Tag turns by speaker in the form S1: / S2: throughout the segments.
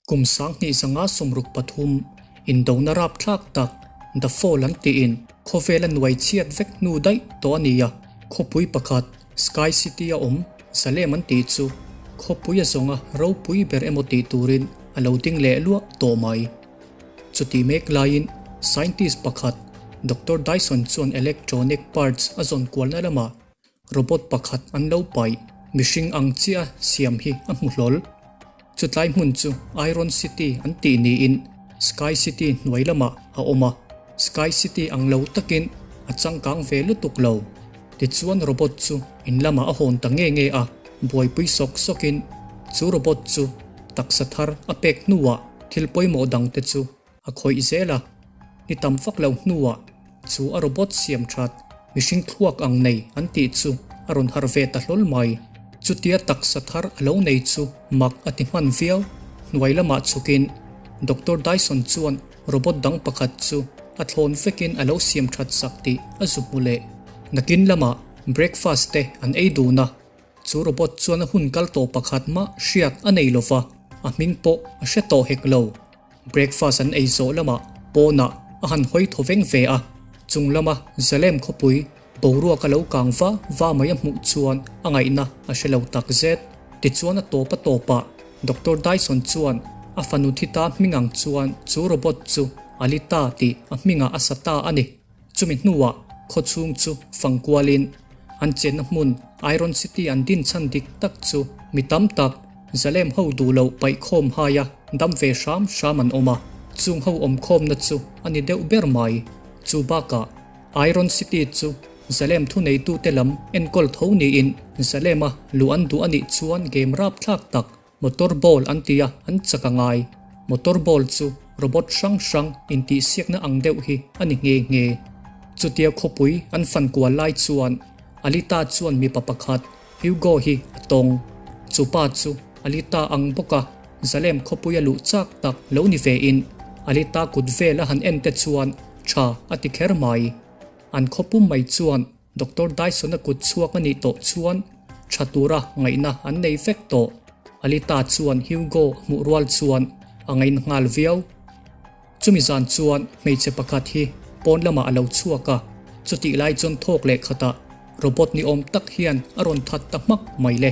S1: Kum 2063 indona rapthlak tak The Fall an tiin khawvel a nuai chhiat vek hnu daih tawh a ni a, khawpui pakhat Sky City a awm Salem an tih chu khawpui a zawnga ropui ber emaw tih turin a lo ding leh luah tawh mai. Chutih mek laiin scientist pakhat Doctor Dyson chuan electronic parts a zawn kualna lamah Robot pakhat an lo paih mihring ang chiah siam hi a hmu hlawl. Chutlai hmun chu Iron City an tih niin Sky City hnuai lamah a awm a, Sky City ang lo takin a changkang ve lutuk lo. Tichuan robot chu in lamah a hawn ta nge nge a, buaipui sawk sawkin chu robot chu taksa thar a pek hnuah thil pawimawh dangte chu A khawih zel a, ni tam vak lo hnuah chu a robot siam that mihring thluak ang nei an tih chu a rawn harh ve ta hlawl mai. Chutia taksa thar a lo nei chu mak a ti hman viau. Hnuai lamah chhukin Doctor Dyson chuan robot dang pakhat chu a thlawn vekin a lo siam that sak tih a zu hmu leh. Nakin lamah breakfast te an ei dun a. Chu robot chuan a hun kal tawh pakhat mah hriat a nei lova, a hming pawh a hre tawh hek lo. Breakfast an ei zawh lamah pawnah a han hawi thaw veng ve a, chung lama Zalem khawpui boruak a lo kang va va mai a hmuh chuan a ngaihna a hre lo tak zet. Tichuan a tawp a tawpah Doctor Dyson chuan a fanu thi ta hming ang chuan chu robot chu Alita tih a hmingah a sa ta a ni. Chumi hnuah khawchhung chu fang kualin an chenna hmun Iron City an din chhan dik tak chu mi tam tak Zalem ho duh loh paihkhawm haia dam ve hram hram an awm a, chung ho awmkhawmna chu a ni deuh ber mai. Chu bakah Iron City chu Zalem thuneitute lam enkawl tho niin Zalema luh an duh a nih chuan game rapthlak tak Motor ball an ti a, an chak a ngai. Motor ball chu robot hrang hrang intihsiakna ang deuh hi a ni nghe nghe. Chutia khawpui an fan kual lai chuan Alita chuan mipa pakhat Hugo hi a tawng. Chu pa chu Alita ang bawk a, Zalem khawpui a luh chak tak lo ni ve in Alita kut vel a han en te chuan tha a ti kher mai. An khawpum mai chuan Doctor Dyson-a kut chhuak a nih tawh chuan tha tura ngaihna an nei vek tawh. Alita chuan Hugo a hmuh rual chuan a ngaina nghal viau. Chumi zan chuan hmeichhe pakhat hi pawn lamah a lo chhuak a, chutih lai chuan thawk leh khatah robot ni awm tak hian a rawn that ta hmak mai le.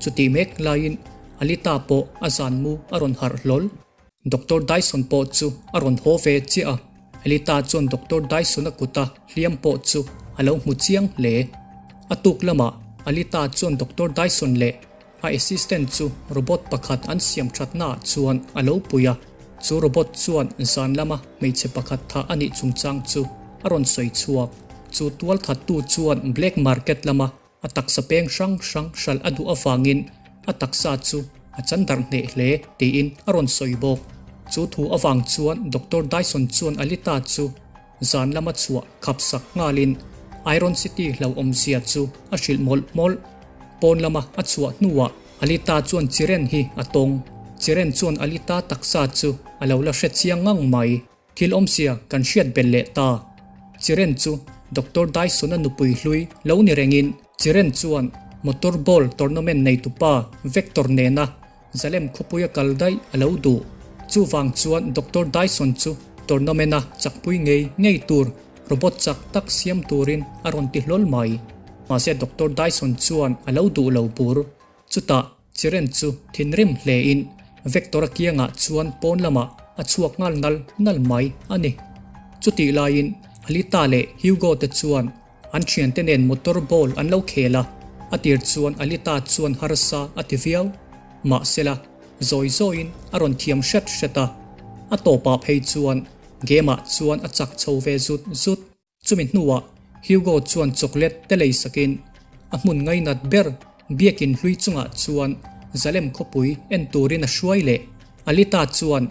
S1: Chutih mek laiin Alita pawh a zan mu a rawn harh hlawl. Doctor Dyson pawh chu a rawn haw ve chiah a, Elita chuan Doctor Dyson-a kuta hliam pawh chu a lo hmu chiang hle. A tuk lamah Alita chuan Doctor Dyson leh a assistant chu robot pakhat an siam thatnaah chuan a lo pui a, chu robot chuan zan lama hmeichhe pakhat thah a nih chungchang chu a rawn sawi chhuak. Chu tualthattu chuan black market lama A taksa peng hrang hrang hralh a duh avangin a taksa chu a chan darh hneh hle tiin a rawn sawi bawk. Chu thu avang chuan Doctor Dyson chuan Alita chu zan lama chhuah khap sak nghalin Iron City hlauhawmzia chu a hrilh mawlh mawlh. Pawn lama a chhuah hnuah Alita chuan Chiren hi a tawng. Chiren chuan Alita taksa chu a lo la hre chiang ngang mai. Thil awmzia kan hriat belh leh ta. Chiren chu Doctor Dyson-a nupui hlui lo ni rengin Chiren chuan motor ball tournament neitupa Vector nena Zalem khawpuia kal daih a lo duh. Chuvang chuan Doctor Dyson chu tournament-a chakpui ngei ngei tur robot chak tak siam turin a rawn ti hlawl mai. Mahse Doctor Dyson chuan a lo duh lo bur. Chutah Chiren chu thinrim hlein Vector-a kiangah chuan pawn lamah a chhuak nghal nal nal mai a ni. Chutih laiin Alita leh Hugo te chuan an thiante nen motor ball an lo khel a, a tir chuan Alita chuan harsa a ti viau. Mahsela, zawi zawiin a rawn thiam hret hret a, a tawpah phei chuan game-ah chuan a chak chho ve zut zut. Chumi hnuah Hugo chuan chocolate te lei sakin a hmun ngainat ber biakin hlui chungah chuan Zalem khawpui en turin a hruai leh. Alita chuan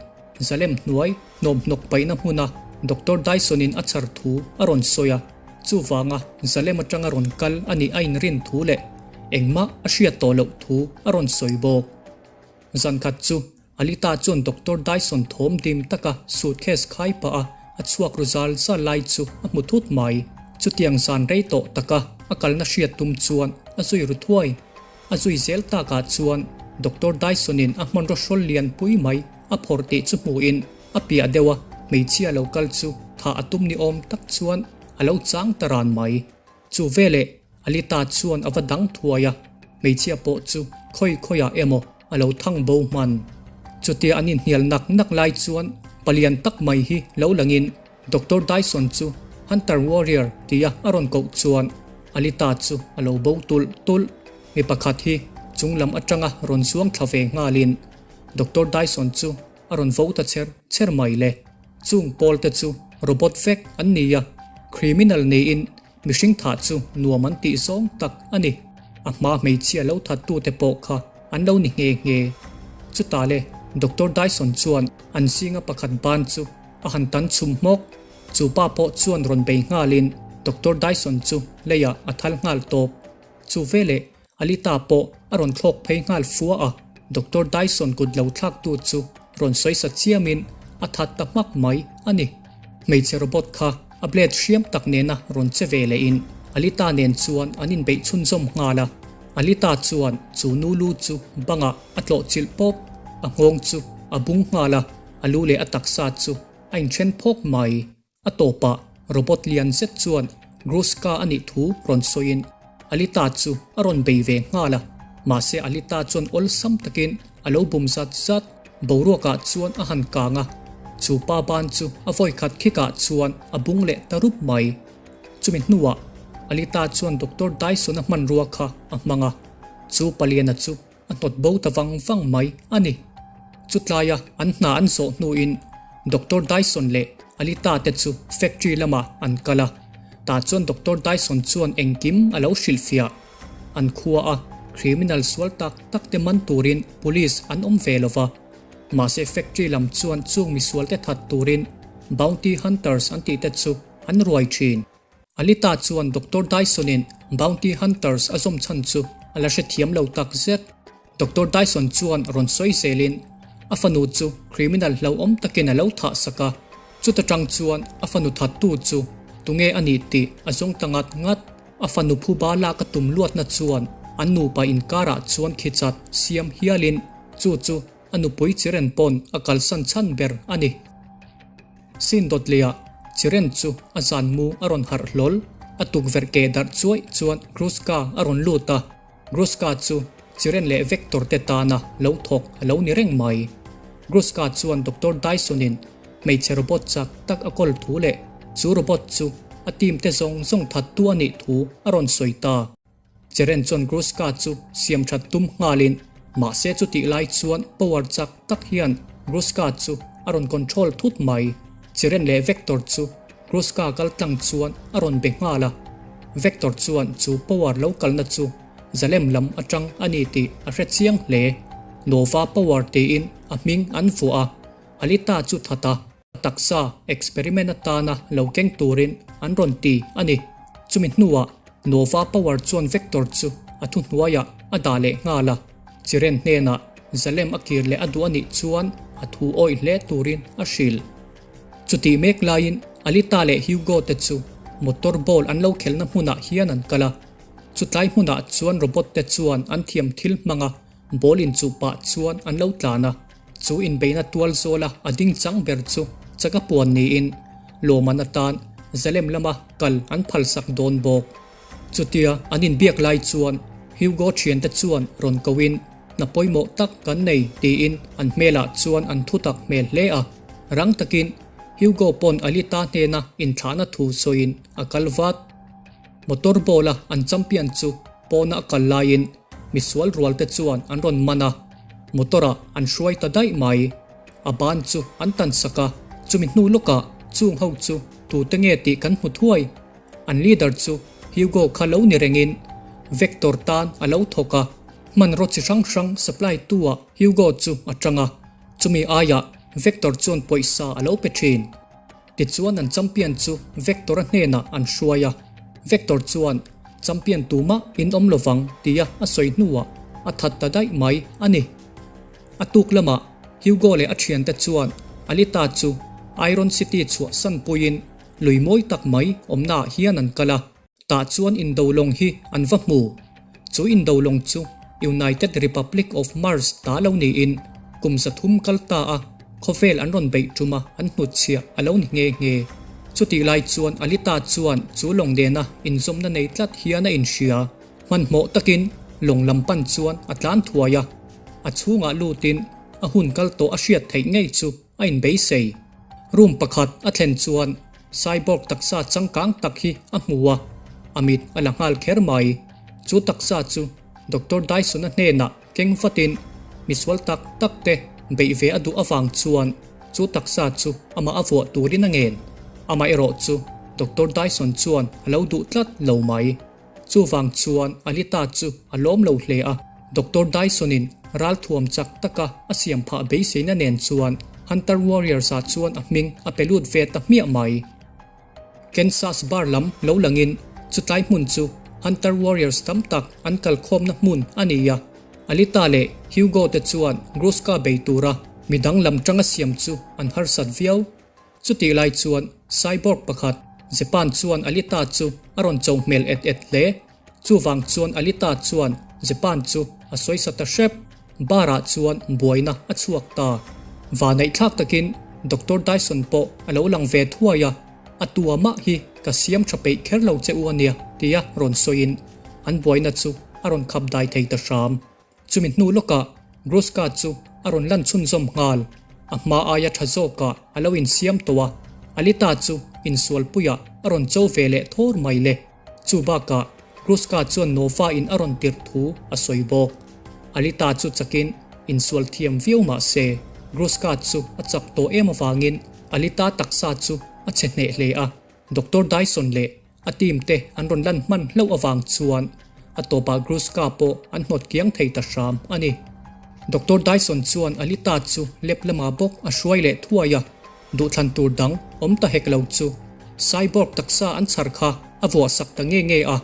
S1: Zalem hnuai hnawmhnawk paihna hmuna Doctor Dyson-in a chhar thu a rawn sawi a, chuvanga Zalem atanga rawn kal a nih a inrin thu leh engmah a hriat tawh loh thu a rawn sawi bawk. Zankhat chu Alita chuan Doctor Dyson thawm dim taka suitcase khai pah a a chhuak ru zal zal lai chu a hmu thut mai. Chutiang zan rei tawh taka a kalna hriat tum chuan a zui ru thuai. A zui zel takah chuan Doctor Dyson-in a hmanraw hrawl lian pui mai a phawrh tih chu hmuhin a piah deuh a, hmeichhia lo kal chu thah a tum ni awm tak chuan a lo chang ta ran mai. Chu veleh Alita chuan a va dang thuai a, hmeichhia pawh chu khawi khawiah emaw a lo thang bo hman. Chutia an inhnial nak nak lai chuan palian tak mai hi lo langin Doctor Dyson chu Hunter Warrior tia a rawn koh chuan Alita chu a lo bo tulh tulh. Mi pakhat hi chung lam atanga rawn zuang thla ve nghalin Doctor Dyson chu a rawn vo ta cher cher mai le. Chung pawl te chu robot vek an ni a, criminal niin mihring thah chu nuam an tih zawng tak a ni. A hma hmeichhia lo thattute pawh kha an lo ni nghe nghe. Chutah le Doctor Dyson chuan an zinga pakhat ban chu a han tan chhum hmawk. Chu pa pawh chuan rawn bei nghalin Doctor Dyson chu leiah a thal nghal tawp. Chu veleh Alita pawh a rawn thlawk phei nghal fua a, Doctor Dyson kut lo thlaktu chu rawn sawi sa chiamin a that ta hmak mai a ni. Hmeichhe robot kha a blade hriam tak nena rawn che ve lehin Alita nen chuan an inbeih chhunzawm nghal a. Alita chuan chu nu lu chu bangah a tlawh chilh pawp, a nghawng chu a bung nghal a, a lu leh a taksa chu a inthen phawk mai. A tawpah robot lian zet chuan Grushka a nih thu rawn sawiin Alita chu a rawn bei ve nghal a, mahse Alita chuan awlsam takin a lo bum zat zat. Boruakah chuan a han kang a, chu pa ban chu a vawikhat khikah chuan a bung leh ta rup mai. Chumi hnuah Alita chuan Doctor Dyson-a hmanrua kha a hmang a, chu paliana chu a hnawt bo ta vang vang mai a ni. Chutlaia an hna an zawh hnuin Doctor Dyson leh Alita te chu factory lamah an kal a, tah chuan Doctor Dyson chuan engkim a lo hrilhfiah. An khua a criminal sual tak tak te man turin police an awm ve lo va, mahse factory lam chuan chung misual te that turin bounty hunters an tih te chu an ruai thin. Alita chuan Doctor Dyson-in Bounty Hunters a zawm chhan chu a la hrethiam lo tak zet. Doctor Dyson chuan rawn sawi zelin a fanu chu criminal hlauhawm takin a lo thah sak a, chuta tang chuan a fanu thattu chu tunge a nih tih a zawng ta ngat ngat. A fanu phuba lak a tum luatna chuan an nupa inkarah chuan khichat siam hialin chu chu a nupui Chiren pawn a kalsan chhan ber a ni. Sin dawtliah Chiren chu a zan mu a rawn harh hlawl. A tukverh keh darh chuaih chuan Grushka a rawn lut a, Grushka chu Chiren leh Vector te tana lo thawk a lo ni reng mai. Grushka chuan Doctor Dyson-in hmeichhe robot chak tak a kawl thu leh chu robot chu a team te zawng zawng thattu a nih thu a rawn sawi ta. Cheren chuan Grushka chu siam that tum nghalin mahse chutih lai chuan power chak tak hian Grushka chu a rawn control thut mai. Cheren leh Vector chu Grushka kal tlang chuan a rawn be nghal a, Vector chuan chu power lo kalna chu zalem lam atang a ni tih a hre chiang hle. Nova power tiin a hming an vuah a, Alita chu that a. A taksa experiment atana lo keng turin an rawn ti a ni. Chumi hnuah Nova Power chuan Vector chu a thuhnuaiah a dah leh nghal a, Chiren hnenah Zalem a kir leh a duh a nih chuan a thu awih hle turin a hrilh. Chutih mek laiin Alita leh Hugo te chu motor ball an lo khelhna hmunah hian an kal a, chutlai hmunah chuan robot te chuan an thiam thil hmanga ball inchuh pah chuan an lo tlan a. Chu inbeihna tual zawla a ding chang ber chu chaka puan niin lawmman atan Zalem lama kal an phalsak dawn bawk. Chutia an inbiak lai chuan Hugo thiante chuan rawn koin hna pawimawh tak kan nei tiin an hmelah chuan an thutak hmel hle a. Rang takin Hugo pawn Alita hnena inthlahna thu sawiin a kal vat. Motor ball-a an champion chu pawna a kal laiin misual rualte chuan an rawn man a. Motor-ah an hruai ta daih mai. A ban chu an tan sak a, chumi hnu lawkah chung ho chu tute nge tih kan hmu thuai. An leader chu Hugo kha lo ni rengin Vector tan a lo thawk a, hmanraw chi hrang hrang supply tu-ah Hugo chu a tang a, chumi aiah Vector chuan pawisa a lo pe thin. Tichuan an champion chu Vector-a hnenah an hruai a, Vector chuan champion tumah in awm lovang tia a sawi hnuah a that ta daih mai a ni. A tuk lamah Hugo leh a thiante chuan Alita chu Iron City chhuahsan puiin lui mawi tak mai awmnaah hian an kal a. Tah chuan indo lawng hi an va hmu. Chu indo lawng chu United Republic of Mars ta lo niin kum 300 kal ta a. khawvel an rawn beih ṭuma an hnutchhiah a lo ni nghe nghe. Chutih lai chuan Alita chuan chu lawng nena inzawmna nei tlat hian a inhria. Hmanhmawh takin lawng lam pan chuan a tlan thuai a, a chhungah lutin a hun kal tawh a hriat theih ngei chu a inbeisei. Room pakhat a thlen chuan cyborg taksa changkang tak hi a hmu a, a mit a la nghal kher mai. Chu taksa chu Doctor Dyson-a hnenah keng vatin misual tak tak te beih ve a duh avang chuan chu taksa chu amah a vuah turin a ngen. Amaherawh chu Doctor Dyson chuan a lo duh tlat lo mai. Chuvang chuan Alita chu a lawm lo hle a, Doctor Dyson-in ralthuam chak taka a siam phah beiseina nen chuan Hunter Warriors-ah chuan a hming a pe lut ve ta hmiah mai. Kansas bar lam lo langin chutlai hmun chu Hunter Warriors tam tak an kalkhawmna hmun a ni a, Alita leh Hugo te chuan Gruska bei tura midang lam tanga siam chu an harsat viau. Chutih lai chuan cyborg pakhat Japan chuan Alita chu a rawn cho hmel et et hle. Chuvang chuan Alita chuan Japan chu a sawisa ta hrep. Bar ah chuan buaina a chhuak ta. Vanaihthlak takin Doctor Dyson pawh a lo lang ve thuai a, a tua mah hi ka siam tha peih kher lo che u ania tia rawn sawiin an buaina chu a rawn khap dai thei ta hram. Chumi hnu lawkah Gruska chu a rawn lan chhunzawm nghal. A hma aia tha zawkah a lo insiam tawh a, Alita chu insualpuiah a rawn cho ve leh thawr mai le. Chu bakah Gruska chuan Nova in a rawn tirh thu a sawi bawk. Alita chu chakin insual thiam viau mah se, Gruska chu a chak tawh em avangin Alita taksa chu a chhe hneh hle a, Doctor Dyson leh A team te an rawn lan hman hlauh avang chuan a tawpah Gruska pawh an hnawt kiang thei ta hram a ni. Doctor Dyson chuan Alita chu lep lamah bawk a hruai leh thuai a, duhthlan tur dang awm ta hek lo chu cyborg taksa an chhar kha a vuahsak ta nge nge a,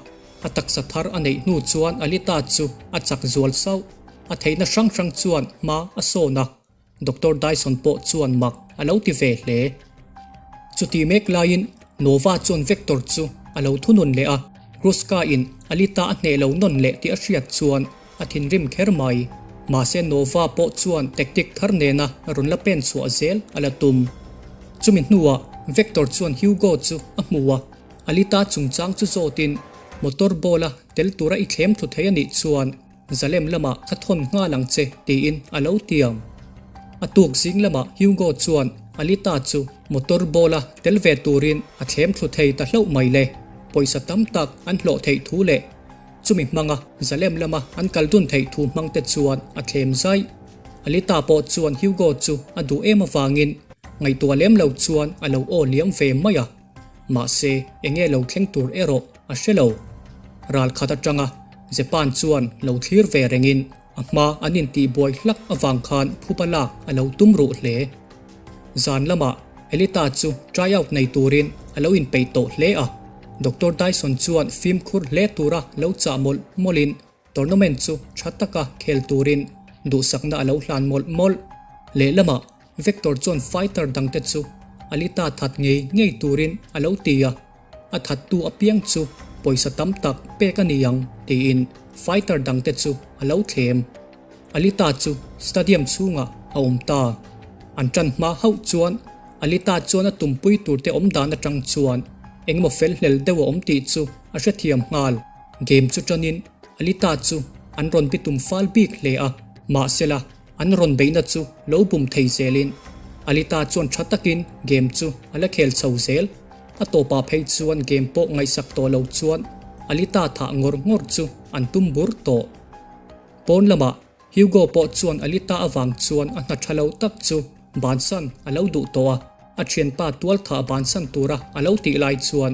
S1: a taksa thar a neih hnu chuan Alita chu a chak zual sauh. A theihna hrang hrang chuan hma a sawn a. Doctor Dyson pawh chuan mak a lo ti ve hle. Chuti mek laiin Nova chuan Vector chu a lo thunun leh a, Gruska in Alita a hneh lo nawn leh tih a hriat chuan a thinrim kher mai. Mahse Nova pawh chuan tactic thar nena rawn la pen chhuah zel a la tum. Chumi hnuah Vector chuan Hugo chu a hmu a, Alita chungchang chu zawtin motor ball a tel tura i thlem thu thei a nih chuan Zalem lamah ka thawn nghal ang che tiin a lo tiam. A tuk zing lamah Hugo chuan Alita chu motor ball-a tel ve turin a thlem thlu thei ta hlauh mai le. Pawisa tam tak an hlawh theih thu leh chumi hmanga Zalem lama an kal dun theih thu hmang te chuan a thlem zaih. Alita pawh chuan Hugo chu a duh em avangin ngaihtuah lem lo chuan a lo aw liam ve mai a. Mahse, enge lo thleng tur erawh a hre lo. Ral khat atanga Japan chuan lo thlir ve rengin a hma an intihbuai hlak avang khan phupa lak a lo tum ruh hle. Zan lamah Elita chu try out nei turin a lo inpeih tawh hle a, Doctor Dyson chuan fimkhur hle tura lo chah mawlh mawlhin tournament chu tha taka khel turin duhsakna a lo hlan mawlh mawlh. Lehlamah Vector chuan fighter dangte chu Alita that ngei ngei turin a lo ti a, a thattu apiang chu pawisa tam tak pek a ni ang tiin fighter dangte chu a lo thlem. Alita chu stadium chhungah a awm ta. An tan hma hauh chuan Alita chuan a tumpui turte awm dan atang chuan engemaw fel hlel deuh a awm tih chu a hrethiam nghal. Game chu tanin Alita chu an rawn bitum fal bik hle a, mahsela An rawn beihna chu lo bum thei zelin Alita chuan tha takin game chu a la khel chho zel. A tawpah phei chuan game pawh ngaihsak tawh lo chuan Alita thah ngawr ngawr chu an tum bur tawh. Pawn lamah Hugo pawh chuan Alita avang chuan a hna tha lo tak chu bansan a lo duh tawh a, a thianpa tual thah bansan tura a lo tih lai chuan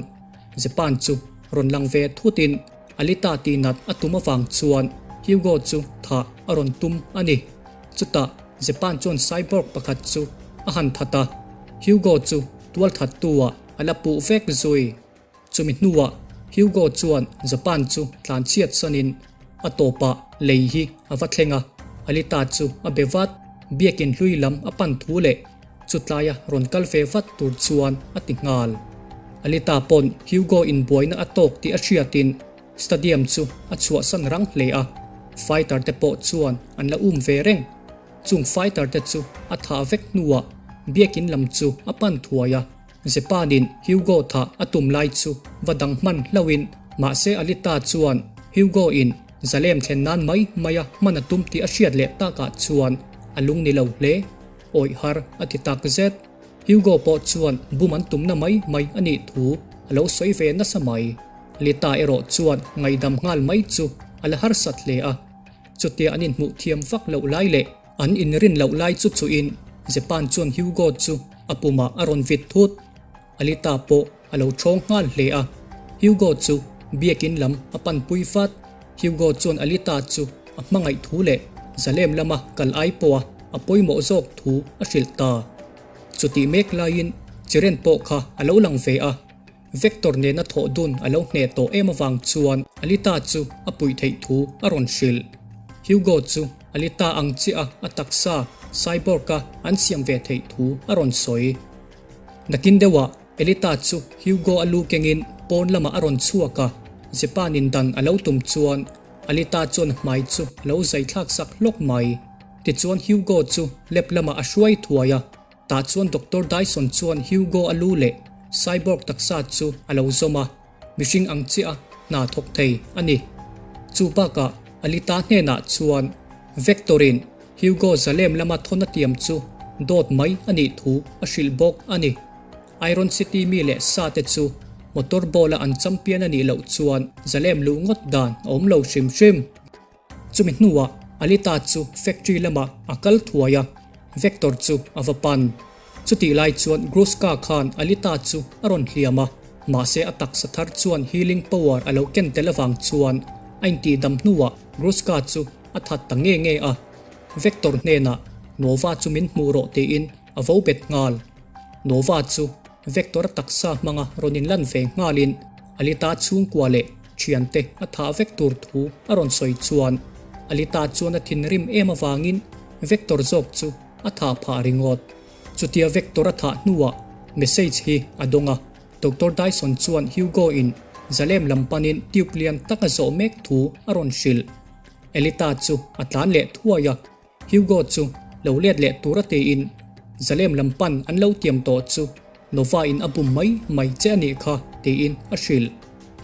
S1: Japan chu rawn lang ve thutin Alita tihnat a tum avang chuan Hugo chu thah a rawn tum a ni. Chutah Japan chuan cyborg pakhat chu a han that a, Hugo chu tualthattu-ah a la puh vek zui. Chumi hnuah Hugo chuan Japan chu tlanchhiat sanin a tawpah lei hi a va thleng a, Alita chu a be vat. Biakin hlui lam a pan thu leh Chutlaia rawn kal ve vat tur chuan a ti nghal. Alita pawn Hugo in buaina a tawk tih a hriatin stadium chu a chhuahsan rang hle a, fighter te pawh chuan an la um ve reng. Chung fighter te chu a thah vek hnuah. Biakin lam chu a pan thuai a. Zepanin Hugo thah a tum lai chu va dang hman hlauhin mahse Alita chuan Hugo in Zalem thlen nan mai mai a hman a tum tih a hriat leh takah chuan a lung ni lo hle. Awih har a ti tak zet. Hugo pawh chuan bum an tumna mai mai a nih thu a lo sawi ve nasa mai. Alita erawh chuan ngaihdam nghal mai chu a la harsat hle a. Chutia an inhmuh thiam vak loh lai leh an inrin loh lai chu chuhin Zepan chuan Hugo chu a pumah a rawn vit thut. Alita pawh a lo ṭhawng nghal hle a, Hugo chu biakin lam a panpui vat. Hugo chuan Alita chu a hmangaih thu leh Zalem lama kal ai pawha a pawimawh zawk thu a hrilh ta. Chutih mek laiin Chiren pawh kha a lo lang ve a. Vector nena thawh dun a lo hneh tawh em avang chuan Alita chu a puih theih thu a rawn hrilh. Hugo chu Alita ang chiah a a taksa cyborg-a an siam ve theih thu a rawn sawi. Nakin deuhah Alita chu Hugo a lu kengin pawn lamah a rawn chhuak a, Zepanin dan a lo tum chuan Alita chuan a hmai chu a lo zai thlak sak hlawk mai. Tichuan Hugo chu lab lamah a hruai thuai a. Tah chuan Doctor Dyson chuan Hugo a lu leh cyborg taksa chu a lo zawm a, mihring ang chiah a hna thawk thei a ni. Chu bakah Alita hnenah chuan Vector-in Hugo Zalem lama thawn a tiam chu dawt mai a nih thu a hrilh bawk a ni. Iron City mi leh sa te chu motor ball-a an champion a nih loh chuan Zalem luh ngawt dan a awm lo hrim hrim. Chumi hnuah Alita chu factory lamah a kal thuai a, Vector chu a va pan. Chutih lai chuan Gruska khan Alita chu a rawn hliam a, mahse a taksa thar chuan healing power a lo ken tel avang chuan a intihdam hnuah Gruska chu a that ta nge nge a. Vector hnenah Nova chu min hmuh rawh tiin a vo bet nghal. Nova chu Vector a taksa hmanga rawn inlan ve nghalin Alita chhungkua leh thiante a thah vek tur thu a rawn sawi chuan Alita chuan a thinrim em avangin Vector zawk chu a thah phah ringawt. Chutia Vector a thah hnuah message hi a dawng a, Doctor Dyson chuan Hugo in Zalem lam panin tube lian tak a zawh mek thu a rawn hrilh. Alita chu a tlan leh thuai a. Hugo chu lo let leh tur a tiin Zalem lam pan an lo tiam tawh chu Nova in a bum mai mai che a nih kha tiin a hrilh.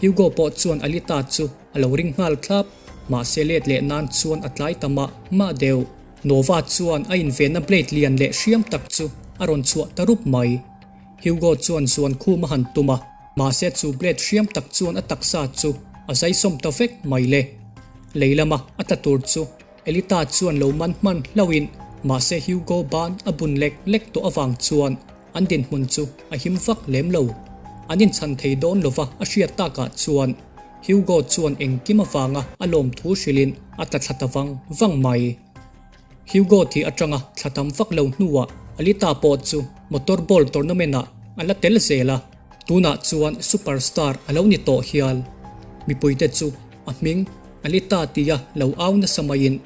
S1: Hugo pawh chuan Alita chu a lo ring nghal thlap, mahse let leh nan chuan a tlai ta mah mah deuh. Nova chuan a invenna blade lian leh hriam tak chu a rawn chhuah ta rup mai. Hugo chuan zuan khum a han tum a, mahse chu blade hriam tak chuan a taksa chu a zaisawm ta vek mai le. Lei lama a tla tur chu Elita chuan lo man hman hlauhin mahse Hugo ban a bun lek lek tawh avang chuan an dinhmun chu a him vak lem lo. An inchhan thei dawn lova a hriat takah chuan Hugo chuan engkim avanga a lawmthu hrilhin a tla thla ta vang vang mai. Hugo thih atanga thla tam vak lo hnuah Alita pawh chu motor ball tournament ah a la tel zel a, tunah chuan superstar a lo ni tawh hial. Mipuite chu A hming, Alita tia lo au nasa maiin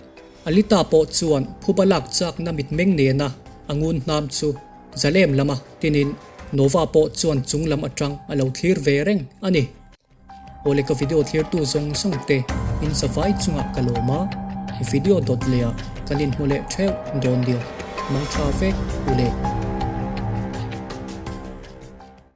S1: Alita pawh chuan phuba lak chakna mitmeng nena a ngun hnam chu Zalem lama tinin Nova pawh chuan chung lam atang a lo thlir ve reng a ni. Awle ka video thlirtu zawng zawng te in zavai chungah ka lawm a, i video dawt leh ah kan inhmu leh theuh dawn nia, mangtha vek u le.